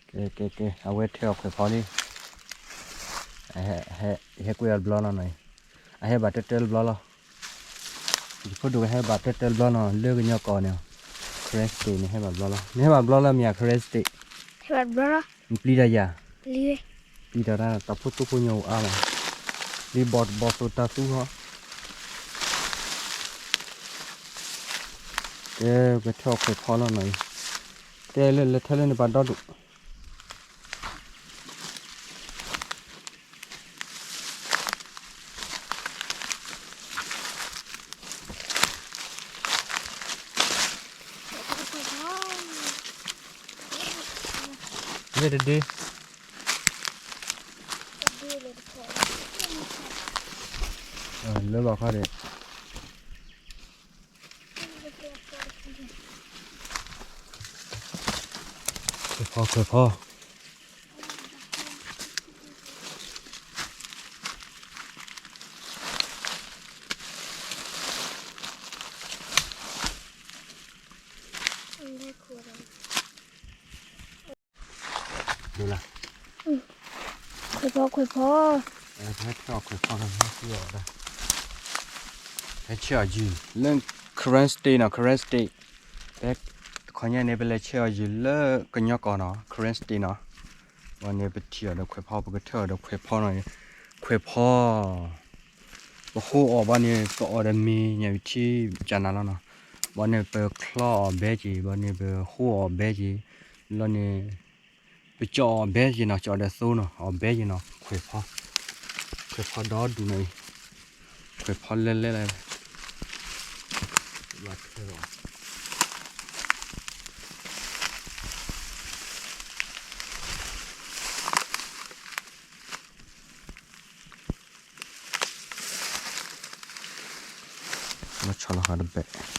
ကဲ ကဲ ကဲ အဝဲထၢအီၤခွဲးဖီလံ, ဟဲကွံာ်အီၤတဘျီလီၤနီၤ, အဟဲဘၣ်တၢၢ်တၢၢ်တဘျီလီၤ, ယဖိဒိၣ်ကဟဲဘၣ်တၢၢ်တၢၢ်တဘျီနီၤ, လၢကညီကီၢ်န့ၣ်, Karen State န့ၣ် ဟဲဘၣ်ဘျီလီၤ, နဟဲဘၣ်ဘျီလၢမ့ၢ်ဧါ Karen State, နပျံၤတၢ်ယၤ, ပျံၤတၢ်တၢ်ဖိသိဖိညိၣ်အါမး, လံဘီၣ်ဘီၣ်သိၣ်တၢ်သူဟီ, ကဲ ကထၢအီၤခွဲးဖီလီၤနီၤ, ကဲလၢလဲၤထၢလၢန့ၣ်ပှၤဒီဒူၣ် မ့ၢ်တဒ့, လၢဘၣ်ခီဒံး, ခွဲးဖီ ခွဲးဖီ ဒ်လၢ, ခွဲးဖီ ခွဲးဖီ, ဟဲဆှၢအီၤယုၢ်, လၢ Karen State နီၤ, Karen State, ဖဲတခီညါန့ၣ် ပလဲၤဆှၢအီၤယုၢ်လၢကညီကီၢ်နီၤ, Karen State နီၤ, ဘၣ်န့ၣ်ပထံၣ်အီၤဒီးခွဲးဖီ ပကထၢအီၤဒီးခွဲးဖီနီၤ, ခွဲးဖီ ပဟိအီၣ်ဘၣ်န့ၣ် ပအီၣ်ဒီးမ့ၤညါဝံၤထံကနၤလီၤနီၤ, ဘၣ်န့ၣ်ပချီအီၣ်ဘဲက့ၤ, ဘၣ်န့ၣ်ပဟိအီၣ်ဘဲက့ၤ, လီၤန့ၣ် ပကၠီအီၣ်ဘဲက့ၤနီၤ, ကၠီဒီးသိနီၤ, အီၣ်ဘဲက့ၤနီၤ, ခွဲးဖီ, ခွဲးဖီဒီဒူၣ်နီၤအံၤ, ခွဲးဖီလဲလဲလၢ ဆီလီၤဃာ်တဘဲၣ်